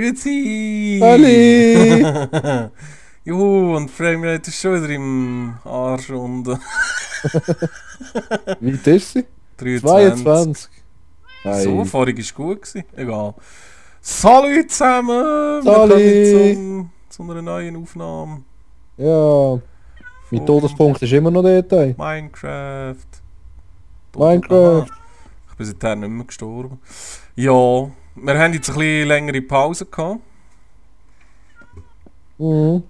Grüezi! Ali! Juhu, und Framerate ist schon wieder im Arsch und Wie alt ist sie? 23. 22. So, Hey. vorig war gut gewesen. Egal. Salut zusammen! Wir Sali! kommen zu einer neuen Aufnahme Ja, mein von Todespunkt ist immer noch dort. Ey. Minecraft. Minecraft. Aha, ich bin seither nicht mehr gestorben. Ja, wir haben jetzt ein bisschen längere Pause gehabt. Mhm.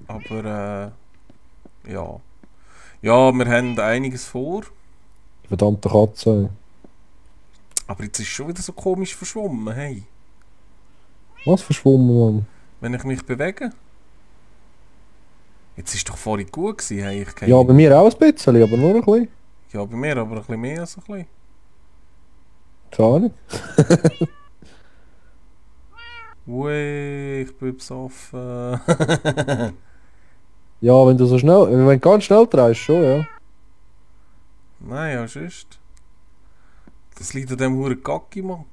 Aber ja. Ja, wir haben einiges vor. Verdammte Katze. Ey. Aber jetzt ist es schon wieder so komisch verschwommen, hey. Was verschwommen, Mann? Wenn ich mich bewege. Jetzt ist doch vorhin gut gewesen, hey. Ja, bei mir auch ein bisschen, aber nur ein bisschen. Ja, bei mir aber ein bisschen mehr als ein bisschen. Keine Ahnung. Ui, ich bin besoffen. Ja, wenn du so schnell, wenn du ganz schnell drehst, schon, ja. Nein, ja, sonst. Das liegt an dem huren Gacki-Mod.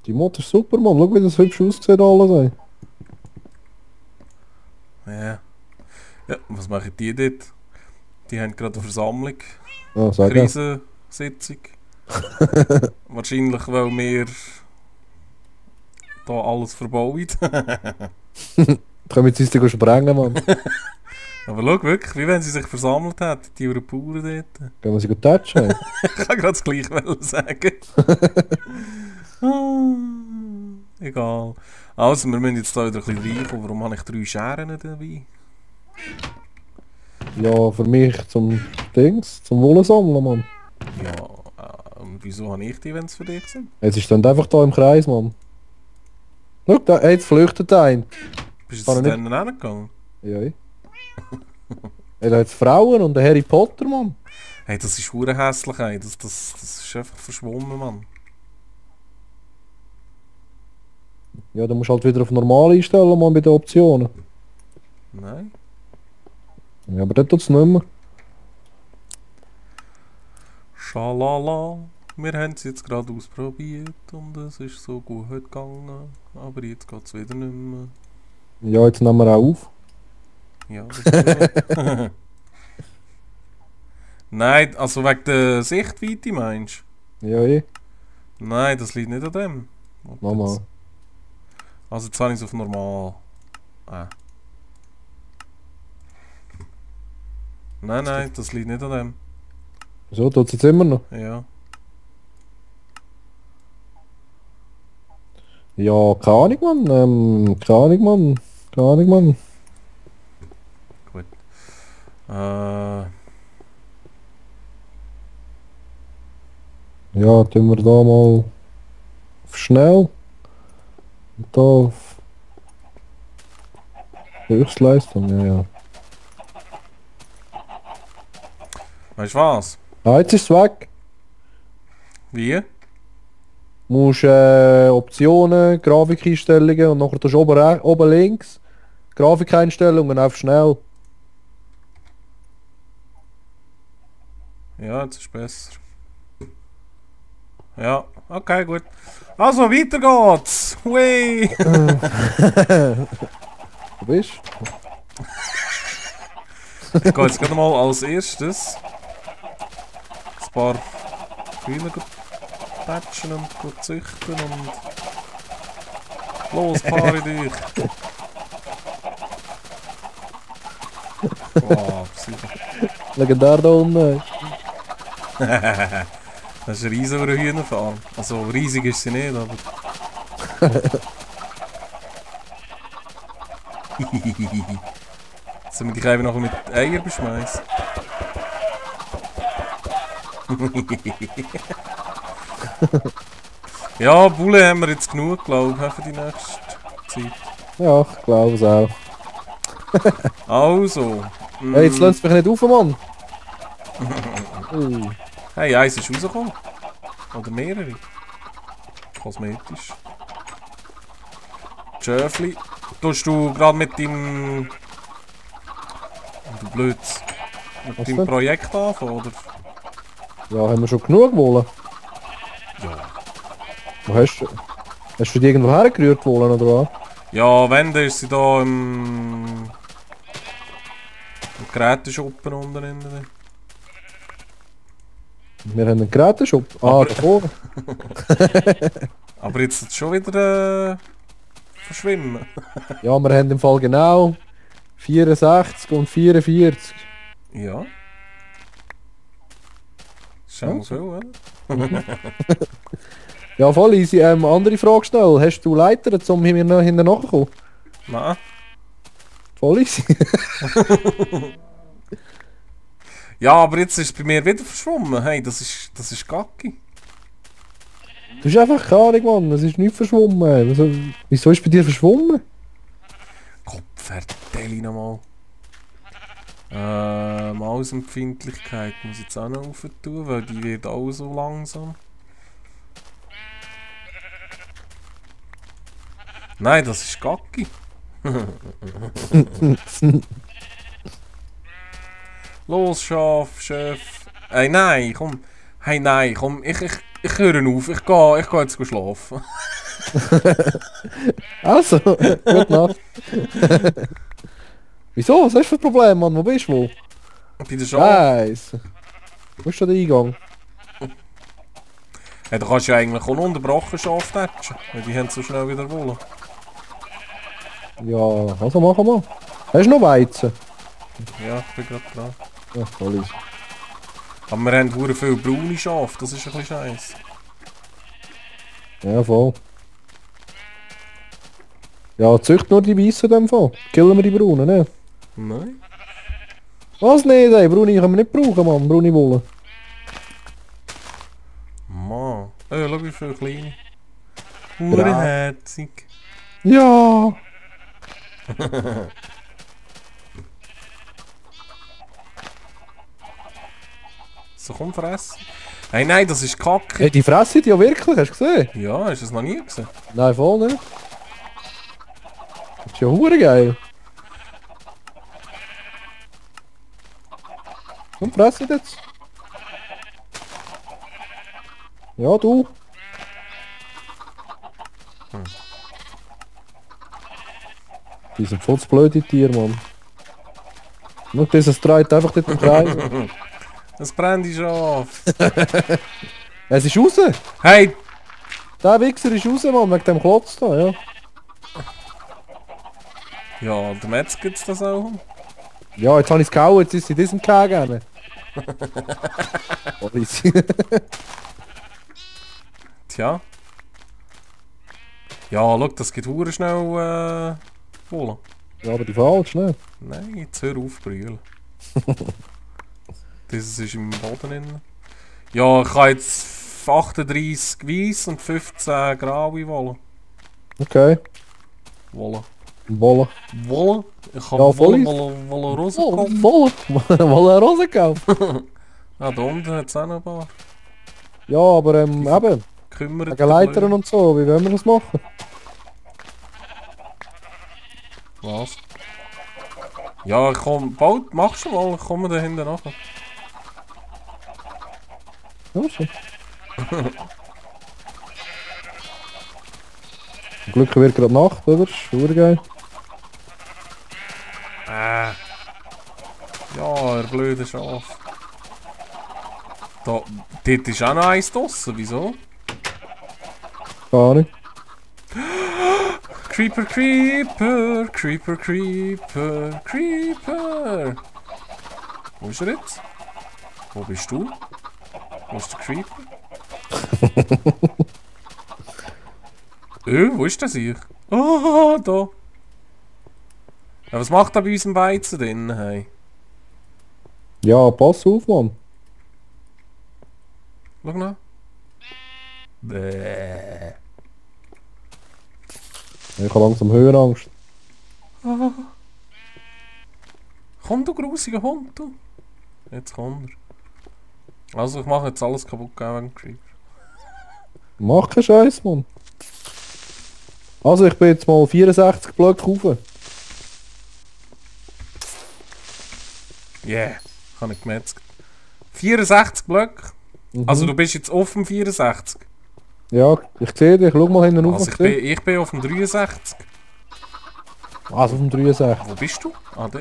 Die Mod ist super, Mann. Schau, wie das hübsch aussieht alles, ey. Ja. Ja, was machen die dort? Die haben gerade eine Versammlung. Ja, sag ja. Krisensitzung. Wahrscheinlich, weil wir da alles verbauen. Können wir jetzt uns sprengen, Mann. Aber schau wirklich, wie wenn sie sich versammelt hätten, die Bauern dort. Können wir sie gut touchen, ey. Ich kann gerade das gleiche sagen. Egal. Also, wir müssen jetzt da wieder ein bisschen reinkommen. Warum habe ich 3 Scheren dabei? Ja, für mich zum Dings, zum Wolle sammeln, Mann. Ja, und wieso habe ich die, wenn es für dich sind? Jetzt ist dann einfach da im Kreis, Mann. Schau, da, hey, jetzt flüchtet ein. Bist du Kann zu er denen hingegangen? Ja, ey. Er hat jetzt Frauen und einen Harry Potter, Mann. Hey, das ist hure hässlich, ey. Das ist einfach verschwommen, Mann. Ja, dann musst du halt wieder auf normal einstellen, Mann, bei den Optionen. Nein. Ja, aber das tut's nicht mehr. Schalala. Wir haben es jetzt gerade ausprobiert und es ist so gut gegangen. Aber jetzt geht es wieder nicht mehr. Ja, jetzt nehmen wir auch auf. Ja, das ist gut. Nein, also wegen der Sichtweite meinst Ja, eh. du? Nein, das liegt nicht an dem. Mama. Also jetzt habe ich es auf normal. Nein, das liegt nicht an dem. So, tut's jetzt immer noch. Ja. Ja, keine Ahnung, Mann. Keine Ahnung, Mann. Keine Ahnung, Mann. Gut. Ja, tun wir da mal auf schnell. Und da auf Höchstleistung, ja, ja. Weißt du was? Ah, jetzt ist es weg. Wie? Musst Optionen, Grafikeinstellungen und nachher tust du oben links Grafikeinstellungen auf schnell. Ja, jetzt ist besser. Ja, okay, gut. Also, weiter geht's. Hui. Du bist? Ich gehe jetzt gerade mal als erstes ein paar Hühner patchen und züchten und los, fahre dich. Wow, super. Legendär da unten. Das ist eine riesige Hühnerfarm. Also riesig ist sie nicht, aber... Sollen wir dich einfach noch mit Eier beschmeißen? Ja, Bulle haben wir jetzt genug, glaube ich, für die nächste Zeit. Ja, ich glaube es auch. Also. Hey, jetzt lässt mich nicht auf, Mann. Hey, eins ist rausgekommen. Oder mehrere. Kosmetisch. Schöfli. Tust du gerade mit deinem... Du Blöds. Mit Was deinem denn? Projekt anfangen, oder? Ja, haben wir schon genug wollen. Ja. Wo hast du die irgendwo hergerührt wollen, oder was? Ja, wenn, dann ist sie da im Geräteschuppen unten drin. Wir haben einen Geräteshop. Ah, Aber- da vorne. Aber jetzt ist es schon wieder verschwimmen. Ja, wir haben im Fall genau 64 und 44. Ja. Ist schon mal Also. viel, oder? Ja, voll easy. Andere Frage schnell. Hast du Leiter, um hinten nachzukommen? Nein. Voll easy. Ja, aber jetzt ist es bei mir wieder verschwommen. Hey, das ist Gacki. Du hast einfach keine Ahnung, Mann. Es ist nicht verschwommen. Wieso ist bei dir verschwommen? Kopfvertell nochmal. Mausempfindlichkeit muss ich jetzt auch noch aufentun, weil die wird auch so langsam. Nein, das ist Gacki. Los, Schaf, Chef. Hey, nein, komm. Hey, nein, komm. Ich höre auf. Ich geh jetzt schlafen. Also, gute Nacht. Wieso? Was hast du für ein Problem, Mann? Wo bist du? Bei der Schaf. Scheiße. Wo ist schon der Eingang? Hey, da kannst du ja eigentlich ununterbrochen Schaf tätschen. Weil die haben so schnell wieder wollen. Ja, also machen wir. Hast du noch Weizen? Ja, ich bin gerade dran. Ja, voll easy. Aber wir haben hure viel braune Schafe, das ist ein bisschen scheiße. Ja, voll. Ja, zücht nur die Weißen in dem Fall. Killen wir die Braunen, ne? Nein. Was nicht, ey? Braune können wir nicht brauchen, Mann. Braune Wolle. Mann. Schau wie viele kleine. Genau. Hurenherzig. Ja! So, komm, fressen. Hey, nein, das ist Kacke. Hey, die fressen die ja wirklich, hast du gesehen? Ja, hast du das noch nie gesehen? Nein, voll nicht. Das ist ja hure geil. Komm, fressen jetzt. Ja, du. Die sind voll das blöde Tier, Mann. Schau, dieses dreht einfach dort im Kreis. Das brennt Schaf. Es ist raus! Hey! Der Wichser ist raus, Mann, wegen dem Klotz da, ja. Ja, der Metz gibt's das auch. Ja, jetzt habe ich es gehauen, jetzt ist sie in diesem gegangen. Oh, easy. Tja. Ja, schau, das geht hure schnell voll. Ja, aber die falsch, ne? Nein, jetzt hör auf brüllen. Das ist im Boden drin. Ja, ich habe jetzt 38 weiß und 15 graue Wolle. Okay. Wolle. Wolle. Wolle? Ich habe Ja, voll Wolle Rose Oh, gekauft. Wolle. Wolle eine Rose gekauft. Ah, da unten hat es auch noch ein paar. Ja, aber eben, Kümmert wegen Leitern und so, wie wollen wir das machen? Was? Ja, komm, bald, mach schon mal, ich komme da hinten nachher. Ja, schon. Zum Glück wird gerade Nacht, oder? Ist geil. Ja, er blöde Schaf. Da, dort ist auch noch eins draussen, wieso? Keine Ahnung. Creeper, Creeper, Creeper, Creeper, Creeper. Wo ist er jetzt? Wo bist du? Wo ist der Creeper? Wo ist der sich? Ah, da. Ja, was macht er bei unserem Weizen drin? Hey? Ja, pass auf, Mann. Schau nach. Bäh. Ich habe langsam Höhenangst. Komm, du grusiger Hund, du. Jetzt kommt er. Also, ich mache jetzt alles kaputt wegen dem Creeper. Mach keinen Scheiß, Mann. Also, ich bin jetzt mal 64 Blöcke rauf. Yeah, ich habe nicht gemetzgt. 64 Blöcke. Mhm. Also, du bist jetzt offen 64. Ja, ich sehe dich. Schau mal hinten Also rauf. ich bin auf dem 63. Also auf dem 63. Wo bist du? Ah, da.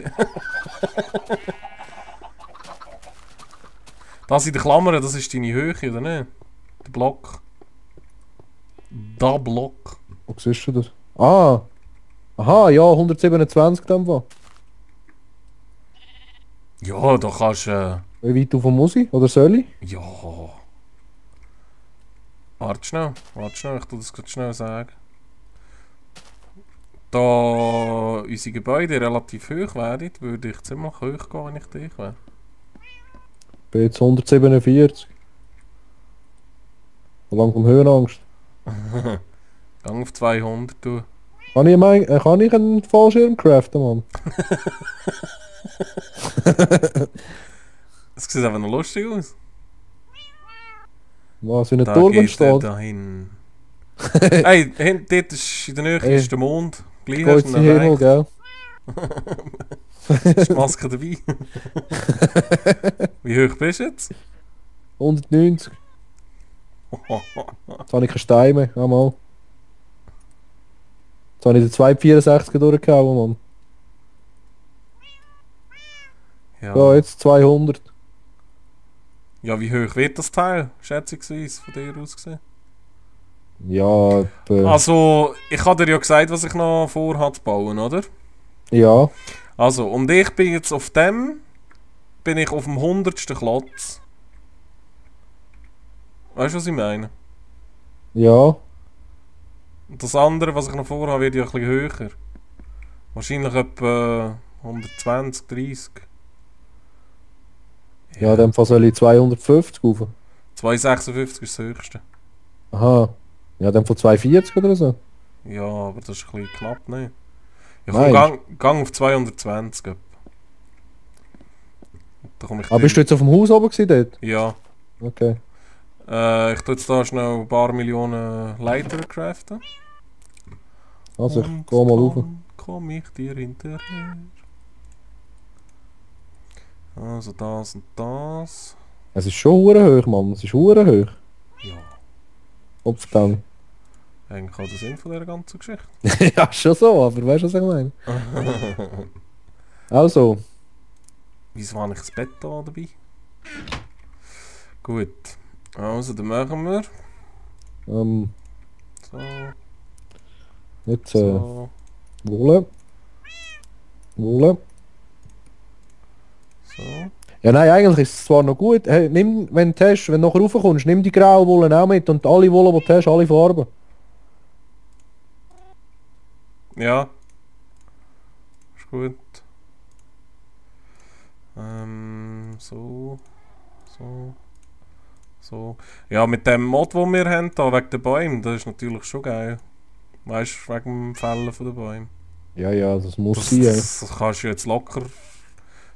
Das in der Klammer, das ist deine Höhe, oder nicht? Der Block. Der Block. Wo siehst du das? Ah! Aha, ja, 127 dann war. Ja, da kannst Wie weit auf muss ich? Oder soll ich? ja. Warte schnell, ich tu das gerade schnell sagen. Da unsere Gebäude relativ hoch wären, würde ich ziemlich hoch gehen, wenn ich dich wäre. Ich bin jetzt 147. So langsam Höhenangst. Gang auf 200, du. Kann ich einen Fallschirm craften, Mann? Es sieht einfach noch lustig aus. Was, wie ein Da Turm geht er steht? dahin. Hey, dort ist in der Nähe Hey. ist der Mond. Gleich Geht hast in du den ihn Himmel, erreicht. gell? Ist die Maske dabei? Wie hoch bist du jetzt? 190. Jetzt habe ich keinen Stein mehr. Ja, mal. Jetzt habe ich den 264 durchgehauen, Mann. Ja. Ja, jetzt 200. Ja, wie hoch wird das Teil, schätzungsweise, von dir aus gesehen? Ja, etwa... Also, ich habe dir ja gesagt, was ich noch vorhabe zu bauen, oder? Ja. Also, und ich bin jetzt auf dem, bin ich auf dem 100. Klotz. Weißt du, was ich meine? Ja. Und das andere, was ich noch vorhabe, wird ja ein bisschen höher. Wahrscheinlich etwa 120, 30. Ja, in dem Fall soll ich 250 rauf. 256 ist das höchste. Aha. Ja, in dem Fall 240 oder so. Ja, aber das ist ein bisschen knapp, ne? Ja, Nein. komm, gang auf 220 etwa. Da komm ich Ah, bist du jetzt auf dem Haus oben gewesen dort? Ja. Okay. Ich tue jetzt da schnell ein paar Millionen Leiter craften. Also, ich Und geh mal rauf. komm ich dir hinterher. Also das und das. Es ist schon hure hoch, Mann. Es ist hure hoch. Ja, Opferdammt. eigentlich auch der Sinn von dieser ganzen Geschichte. Ja, schon so, aber weißt du, was ich meine? Also, Wieso habe ich das Bett da dabei? Gut. Also, dann machen wir. So, jetzt so. Wolle. Wolle. So. Ja, nein, eigentlich ist es zwar noch gut. Hey, nimm, wenn du hast, wenn du nachher raufkommst, nimm die graue Wolle auch mit und alle Wolle, die du hast, alle Farben. Ja. Ist gut. So. So. So. Ja, mit dem Mod, den wir haben, da, wegen den Bäumen, das ist natürlich schon geil. Weißt du, wegen dem Fällen von den Bäumen. Ja, ja, das muss Das, sein. das kannst du jetzt locker.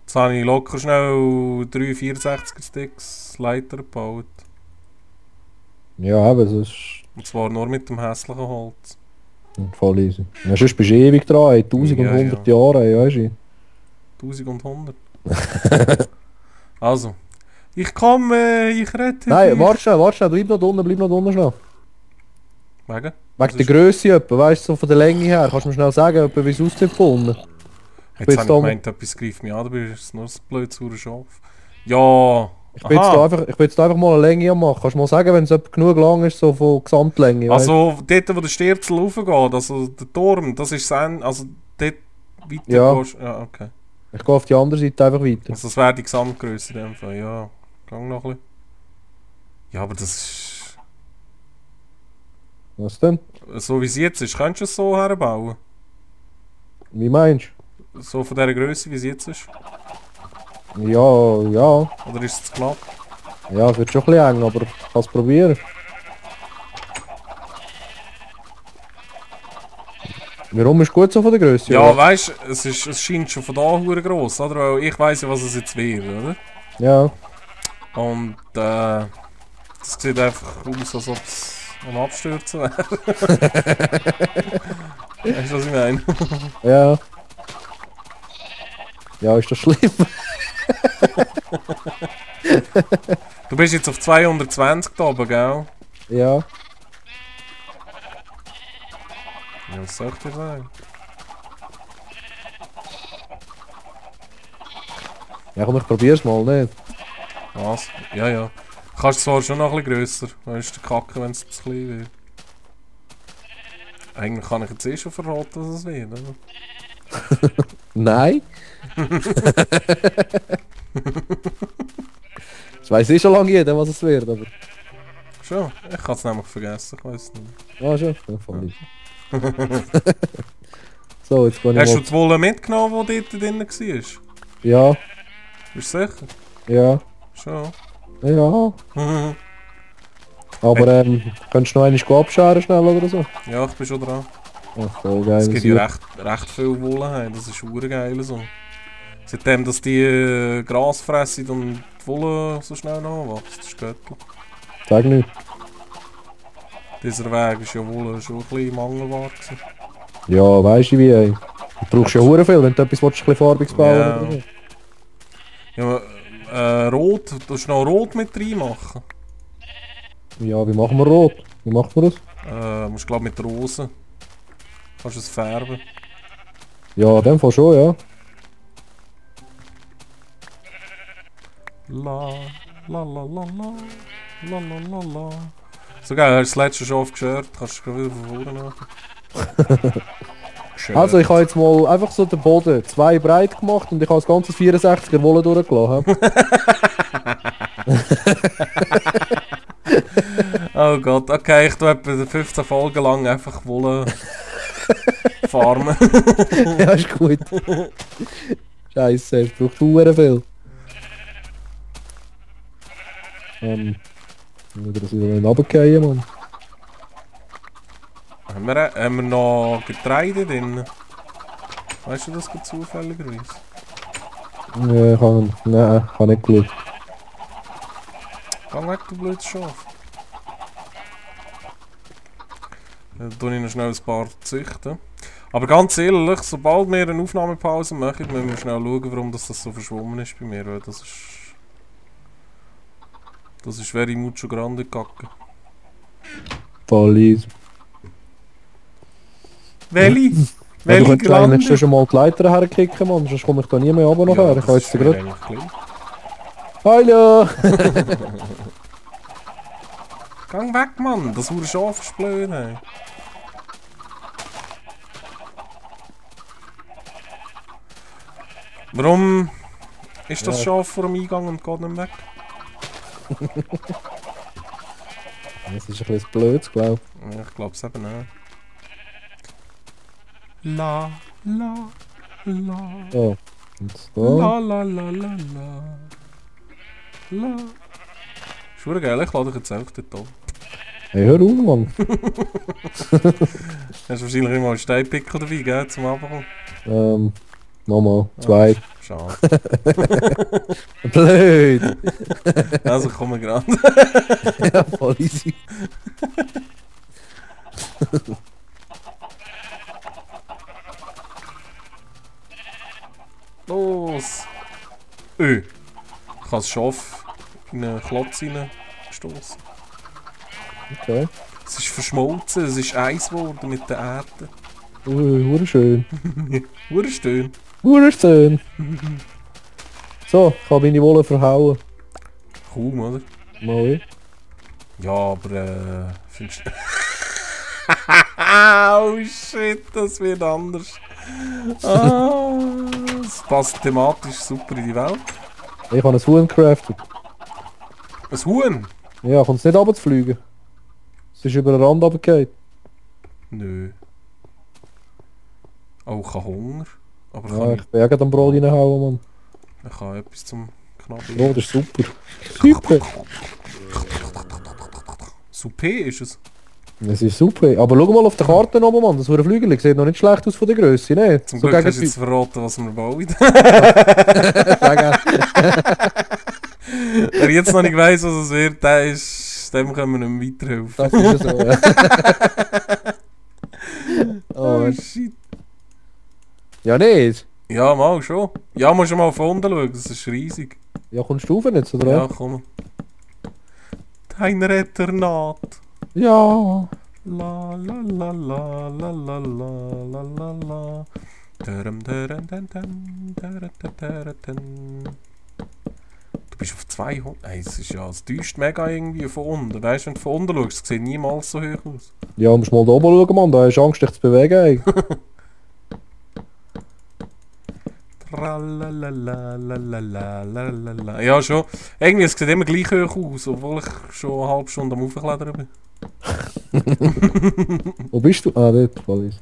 Jetzt habe ich locker schnell 3 64er Sticks Leiter gebaut. Ja, aber das ist Und zwar nur mit dem hässlichen Holz. voll easy. Ja, sonst bist du ewig dran, ey, 1100 Ja, Jahre, ey, weißt du. 1100. Also. Ich komme, ich rette Nein, dich. warte schnell, bleib noch unten schnell. Wegen? Wegen der Größe etwa, weißt du, so von der Länge her, kannst du mir schnell sagen, etwa, wie es aussieht von unten? Jetzt habe ich gemeint, etwas greift mich an, aber ist nur ein blödes saures Schaf. Ja. Ich bin jetzt einfach mal eine Länge am machen. Kannst du mal sagen, wenn es etwa genug lang ist, so von Gesamtlänge? weißt du? Also dort, wo der Stirzel raufgeht, also der Turm, das ist sein, also dort weiter Ja. gehst. Ja, okay. Ich gehe auf die andere Seite einfach weiter. Also das wäre die Gesamtgröße in dem Fall, ja. Gang noch ein bisschen. Ja, aber das ist... Was denn? So wie es jetzt ist, könntest du es so herbauen? Wie meinst So von dieser Größe, wie es jetzt ist? du? Ja, ja. Oder ist es zu knapp? Ja, es wird schon ein bisschen eng, aber ich kann es probieren. Warum ist gut so von der Größe? Ja, weißt du, es scheint schon von da hure gross, oder? Weil ich weiss ja, was es jetzt wird, oder? Ja. Und das sieht einfach aus, als ob es am Abstürzen wäre. Weißt du, was ich meine? Ja. Ja, ist das schlimm? Du bist jetzt auf 220 da oben, gell? Ja. Ja, was soll ich dir sagen? Ja komm, ich probier's mal, nicht? Was? Ja, ja. Kannst zwar schon noch ein bisschen grösser, dann ist der Kacke, wenn es zu klein wird. Eigentlich kann ich jetzt eh schon verraten, dass es wird, oder? Nein. Das weiss eh schon lange jeder, was es wird, aber... Schon? Ich kann es nämlich vergessen, ich weiß nicht. Ah, schon? Ja, voll easy. So, jetzt kann ich Hast du mal... die Wolle mitgenommen, die dort drin war? Ja, Bist du sicher? ja, Schon. ja. Aber könntest du noch einmal abscheren schnell oder so? Ja, ich bin schon dran. Ja, voll geil. Es gibt ja recht viel Wolle heim, das ist geil so. Seitdem, dass die Gras fressen und die Wolle so schnell nachwächst, das ist göttlich. Sag nicht. Dieser Weg ist ja wohl schon ein bisschen mangelbar gewesen. Ja, weisst du wie, ey. Du brauchst ja hure viel, wenn du etwas willst, ein bisschen farbiges bauen Ja. oder so. Ja, rot, du musst noch rot mit reinmachen. Ja, wie machen wir rot? Wie macht man das? Musst glaub mit Rosen. Kannst du es färben. Ja, in dem Fall schon, ja. La, la la la la, la la la la. So geil, hast du das letzte schon aufgeschert, kannst du wieder von vorne machen. Also ich habe jetzt mal einfach so den Boden 2 breit gemacht und ich habe das ganze 64er Wolle durchgelassen. Oh Gott, okay, ich tue etwa 15 Folgen lang einfach Wolle farmen. Ja, ist gut. Scheiße, es braucht hure viel. Wieder das wieder runterfallen, Mann. Haben wir noch Getreide drin? Weißt du das gerade zufälligerweise? Ja, ich habe nicht geschaut. Geh weg, du blödes Schaf. Dann tue ich noch schnell ein paar züchten. Aber ganz ehrlich, sobald wir eine Aufnahmepause machen, müssen wir schnell schauen, warum das so verschwommen ist bei mir. Weil das ist very mucho grande Kacke. Voll easy. Welche? Ja, du Welche könntest eigentlich grande? schon mal die Leiter herkicken, Mann, sonst komme ich da nie mehr runter nachher. Ich habe jetzt ist gerade... eigentlich klein. Hallo! Gang weg, Mann! Das wurde Schaf ist blöd, ey. Warum ist das Ja. Schaf vor dem Eingang und geht nicht weg? Das ist ein bisschen blöd, glaube Ja, ich glaube es eben nicht. La, la, la, ich. So. Und so. la, la, la, la, la. La. Ist verdammt geil, ich lade dich jetzt einfach dort oben. Hey, hör auf, Mann. Hast du wahrscheinlich immer einen Steinpickel dabei, gell, zum Abkommen? Nochmal. 2. Schade. Blöd! Also komm wir gerade. Ja, voll easy. Los! Ich habe das Schaf in einen Klotz reingestoßen. Okay. Es ist verschmolzen, es ist eins geworden mit der Erde. Hure schön. Urstön. Hure schön. So, ich habe meine Wolle verhauen. Kaum, oder? Mal. Ja, aber findest du... Oh shit, das wird anders. Ah, das passt thematisch super in die Welt. Ich habe ein Huhn craftet. Ein Huhn? Ja, kommt es nicht runterzufliegen? Es ist über den Rand runtergefallen. Nö. Oh, ich habe Hunger. Aber Ja, ich bin auch am Brot reinhauen, Mann. ich habe etwas zum Knabbern. Brot ist super. Super! Souper ist es. Es ist super. Aber schau mal auf der Karte oben, Mann. Das Flügel sieht noch nicht schlecht aus von der Größe, ne? Zum So Glück gegen hast du jetzt verraten, was wir bauen. Sagen. Wer jetzt noch nicht weiss, was es wird, dem können wir nicht mehr weiterhelfen. Das ist ja so, ja. Oh Oh, shit. ja, nicht? Ja, mal schon. Ja, musst du mal von unten schauen, das ist riesig. Ja, kommst du rauf jetzt, oder? Ja, komm. Dein Retter naht. Ja. La la la la la la la la la la. Dum, dum, dum, dum, dum, dum, dum. Du bist auf 200. Ey, es ist ja, es täuscht mega irgendwie von unten. Weißt du, wenn du von unten schaust, sieht niemals so hoch aus. Ja, musst mal da oben schauen, Mann. Da hast du Angst, dich zu bewegen. Ey. Tralalalalalalalala. Ja, schon. Irgendwie es sieht immer gleich hoch aus, obwohl ich schon eine halbe Stunde am Aufklettern bin. Wo bist du? Ah, dort, Wallis.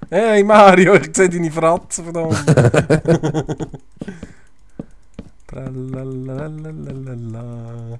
Hey Mario, ich sehe deine Fratzen, verdammt. Tralalalalala.